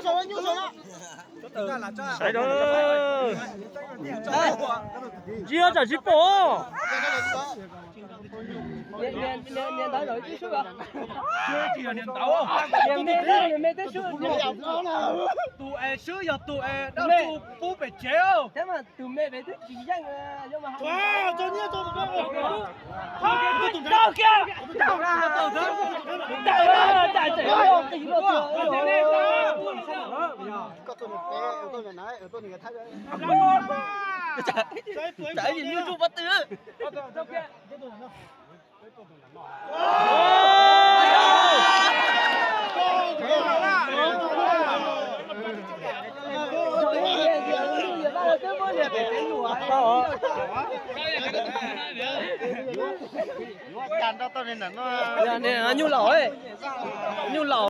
Sawv daws, ntsia tsam tsis pom. Tus es swb yog tus es dab tsi pub pem tsev. Nyuj laus, nyuj laus.